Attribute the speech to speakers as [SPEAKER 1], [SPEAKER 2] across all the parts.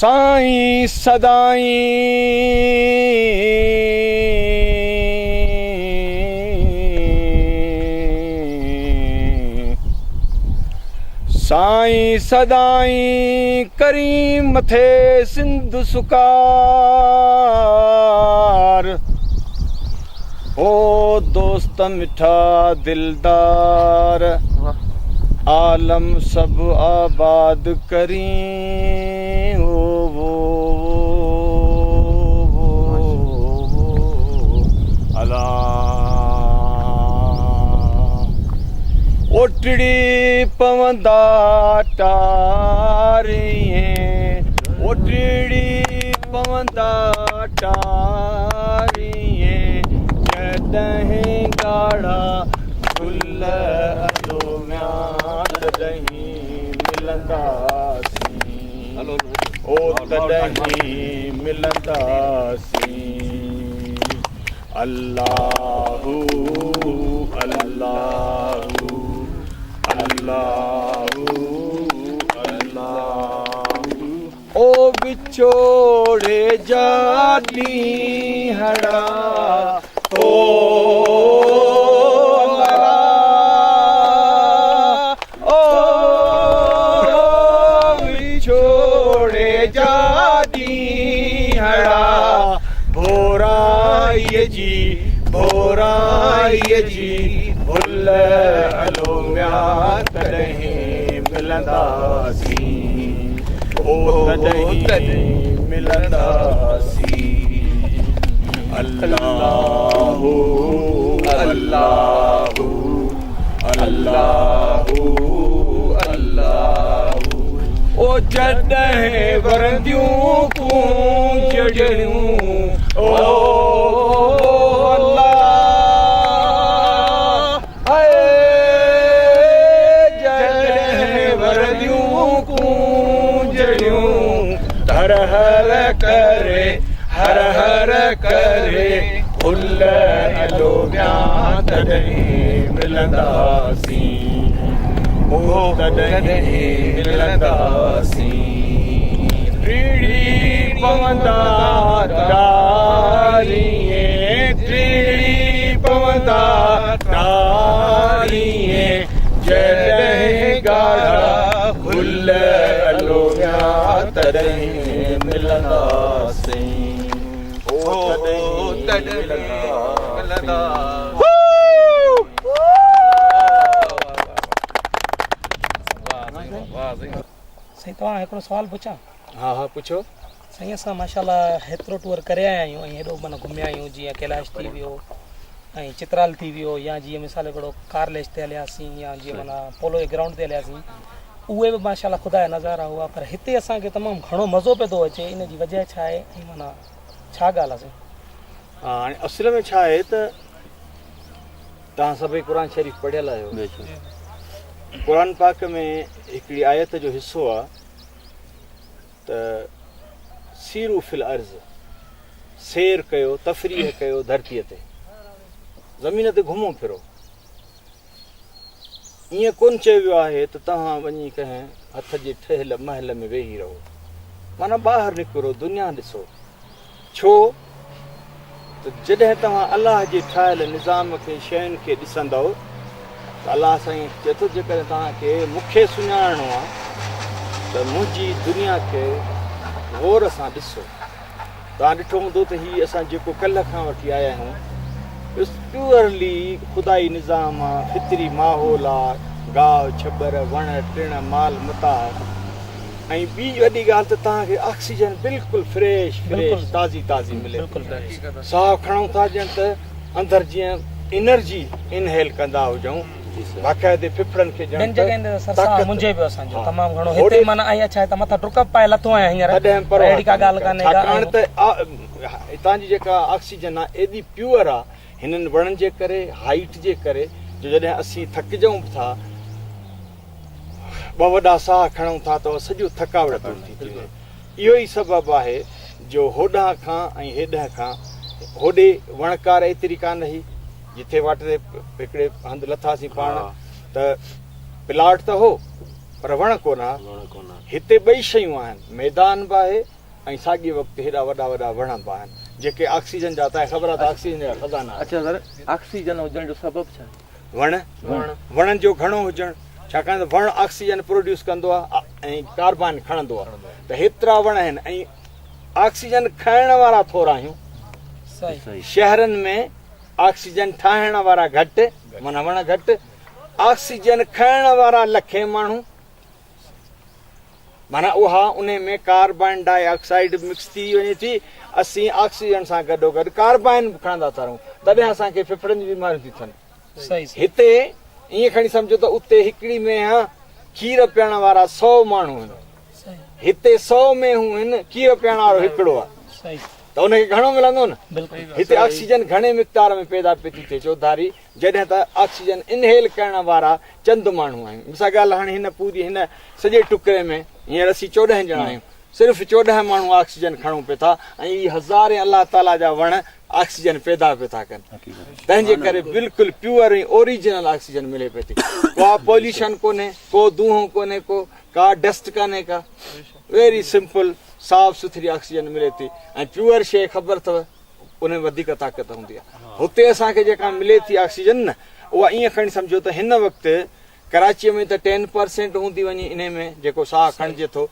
[SPEAKER 1] سائين سدائين. سائين سدائين ڪرين مٿي سنڌ سڪار. او دوست مٺا دلدار عالم سڀ آباد ڪرين او وو وو وو الا اوٽڙي پوندا ٽارين اوٽڙي پوندا ٽارين جڏهن ڳاڙها گل الو ميان تڏهن ملنداسين او تڏهن ملنداسين الله هو الله هو الله هو الله او وڇوڙي جا ڏينهڙا او الله او وڇوڙي جا ڏينهڙا ڀورائيء جي ڀورائيء جي ڀل الو ميان تڏهن ملنداسين او تڏهن ملنداسين الله هو الله هو الله هو الله هو او جڏهن ورنديون ڪونجڙيون او الله جڏهن ورنديون ڪونجڙيون هر هر ڪري هر هر ڪري گل الو ميان تڏهن ملنداسين او تڏهن ملنداسين ٽڙي پوندا ٽارين ٽڙي پوندا ٽارين جڏهن ڳاڙها گل الو ميان تڏهن ملنداسين او تڏهن ملنداسين.
[SPEAKER 2] سائين توهان هڪڙو سوال پڇان؟
[SPEAKER 1] ها ها پڇو.
[SPEAKER 2] سائين اسان ماشاءالله هيترو ٽوئر ڪري آيا آهيون ۽ هيڏو معنيٰ گهميا آهيون جيئن ڪيلاش ٿي ويو ۽ چترال ٿي ويو يا جيئن مثال هڪڙو ڪارليش تي هلياسين يا جيئن معنيٰ پولو جي گرائونڊ تي هلياسين اهي به ماشاءالله خدا جا نظارا هئا پر هتي اسان کي تمام گهڻو مزو پيو ٿو اچي ان جي وجه ڇا آهي ۽ معنيٰ ڇا ڳالهه آهي سائين؟
[SPEAKER 1] ها هاڻي اصل ۾ ڇا آهي ته توهان سڀئي قرآن شريف پڙهيل آهيو قرآن پاڪ ۾ هڪڙي آيت جو حصو آهي ته سيرو في الارض سير ڪيو تفريح ڪيو ڌرتيء تي زمين تي گهمو ڦرو ائين ڪونه چيو ويو آهي ته توهان وڃي ڪنهن هٿ جي ٺهيل محل ۾ ويهي رهو. معنيٰ ٻاهر نڪرو، دنيا ڏسو. ڇو ته جڏهن توهان الله جي ٺاهيل نظام کي، شين کي ڏسندؤ ته الله سائين چئي ٿو جيڪڏهن توهان کي مون کي سڃاڻڻو آهي ته منهنجي دنيا کي غور سان ڏسو. توهان ڏٺو هوندو ته هي اسان جيڪو ڪلهه کان وٺي آيا آهيون پيورلي خدائي نظام آ، فطري ماحول آ، گاهه، ڇٻر، وڻ، ٽڻ، مال متاع ۽ ٻي وڏي ڳالهه ته توهان کي آڪسيجن بلڪل فريش فريش تازي تازي ملي ٿي. ساهه کڻون ٿا ڄڻ ته اندر جيئن انرجي انهيل ڪندا هجون. باقاعدي ڦڦڙن کي ڄڻ
[SPEAKER 2] ٻن جڳهين تي سر ساهه منجهي پيو اسان جو تمام گهڻو هتي معنيٰ ۽ اڇا هتان مٿان ڊڪ پائي لٿو آهيان هينئر
[SPEAKER 1] تڏهن پر اهڙي ڪا ڳالهه ڪانهي ڇاڪاڻ ته هتان جي جيڪا آڪسيجن آهي ايڏي پيور آهي هنن وڻن جي ڪري هائيٽ جي ڪري جو جڏهن اسين ٿڪجون به ٿا ٻه وڏا ساهه کڻون ٿا ته سڄو ٿڪاوٽ دور ٿي ٿي وڃي اهو ئي سبب آهي جو هوڏانهن کان ۽ هيڏانهن کان هوڏي وڻڪار ايتري ڪانه هئي جٿي واٽ تي هڪڙي هنڌ لٿاسين پاڻ ته پلاٽ ته هو پر وڻ ڪونه ها. هتي ٻئي شيون آهن، ميدان به آهي ۽ ساڳئي وقت هيڏا وڏا وڏا وڻ به آهن، جيڪي آڪسيجن جا توهان کي خبر آهي ته آڪسيجن جا خزانا آهن.
[SPEAKER 3] اڇا سر آڪسيجن هجڻ جو سبب ڇا آهي؟
[SPEAKER 1] وڻ، وڻن جو گهڻو هجڻ، ڇاڪاڻ ته وڻ آڪسيجن پروڊيوس ڪندو آهي ۽ ڪاربان کڻندو آهي ته هيترا وڻ آهن ۽ آڪسيجن کڻڻ وارا ٿورا آهيون. شهرن ۾ آڪسيجن ٺاهڻ وارا گهٽ معنيٰ وڻ گهٽ، آڪسيجن کڻڻ وارا لکين ماڻهو معنيٰ اها انهي ۾ ڪاربان ڊاء آڪسائيڊ مڪس ٿي وڃي ٿي، اسين آڪسيجن سان گڏوگڏ ڪاربان به کڻندا ٿا رهون تڏهن اسان کي ڦڦڙن جون بيماريون ٿيون ٿين. هتي ائين کڻي سمجهو ته اتي هڪڙي مينهن کير پيئڻ وارا سئو ماڻهو آهن، هتي سئو مينهون آهن کير پيئڻ وارو هڪڙو آهي ته ان کي گهڻو ملندو نه. هتي آڪسيجن گهڻي مقدار ۾ پيدا پئي ٿي ٿئي چوڌاري، جڏهن ته آڪسيجن انهيل ڪرڻ وارا چند ماڻهو آهيون. مثال ڳالهه هاڻي هن پوري هن سڄي ٽڪري ۾ هينئر اسين 14 ڄڻا آهيون. صرف 14 ماڻهو آڪسيجن کڻون پئي ٿا ۽ هي هزارين الله تعاليٰ جا وڻ آڪسيجن پيدا پئي ٿا ڪن. تنهن جي ڪري بلڪل پيور ۽ اوريجنل آڪسيجن ملي پئي ٿي. ڪا پوليوشن ڪونهي، ڪو دونهون ڪونهي، ڪو ڪا ڊسٽ ڪانهي ڪا. ويري سمپل صاف سٿري آڪسيجن ملي ٿي ۽ پيور شيء خبر اٿو ان ۾ وڌيڪ طاقت هوندي آهي. هتي اسان کي جيڪا ملي ٿي آڪسيجن نه اها ائين کڻي سمجهو ته هن وقت ڪراچيء ۾ ته ٽين پرسينٽ هوندي وڃي انهي ۾ جيڪو ساهه کڻجي ٿو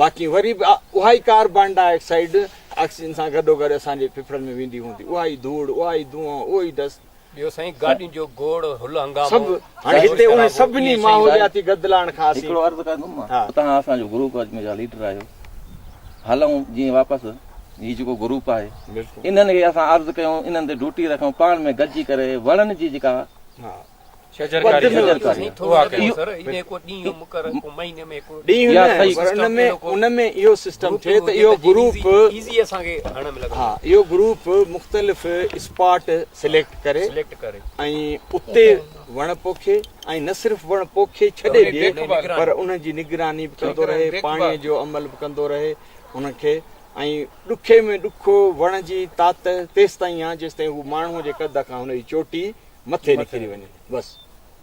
[SPEAKER 1] باقي وري به اها ئي ڪاربان ڊاء آڪسائيڊ آڪسيجن سان گڏوگڏ اسان جي ڦڦڙن ۾ ويندي هوندي اها ئي ڌوڙ اها ئي دونهون اهو ئي ڊسٽ.
[SPEAKER 4] ٻيو سائين گاڏين جو گوڙ هل هنگامو
[SPEAKER 1] سڀ هاڻي هتي انهن سڀني ماحولياتي گدلاڻ کان اسين
[SPEAKER 3] هڪڙو عرض ڪندم مان توهان اسان جو گروپ اڄ جا ليڊر آهيو هلون جيئن واپس هي جيڪو گروپ آهي انهن کي اسان عرض ڪيون انهن تي ڊيوٽي رکون پاڻ ۾ گڏجي ڪري وڻن جي جيڪا
[SPEAKER 4] شجرڪاري
[SPEAKER 1] ان ۾ اهو سسٽم ٿئي ته اهو گروپ ها اهو گروپ مختلف اسپاٽ سليڪٽ ڪري ۽ اتي وڻ پوکي ۽ نه صرف وڻ پوکي ڇڏي ڏي پر ان جي نگراني به ڪندو رهي پاڻي جو عمل به ڪندو رهي ان کي ۽ ڏکي ۾ ڏکو وڻ جي تات تيستائين آ جيستائين هو ماڻهو جي قد کان هن جي چوٽي مٿي نڪري وڃي بس.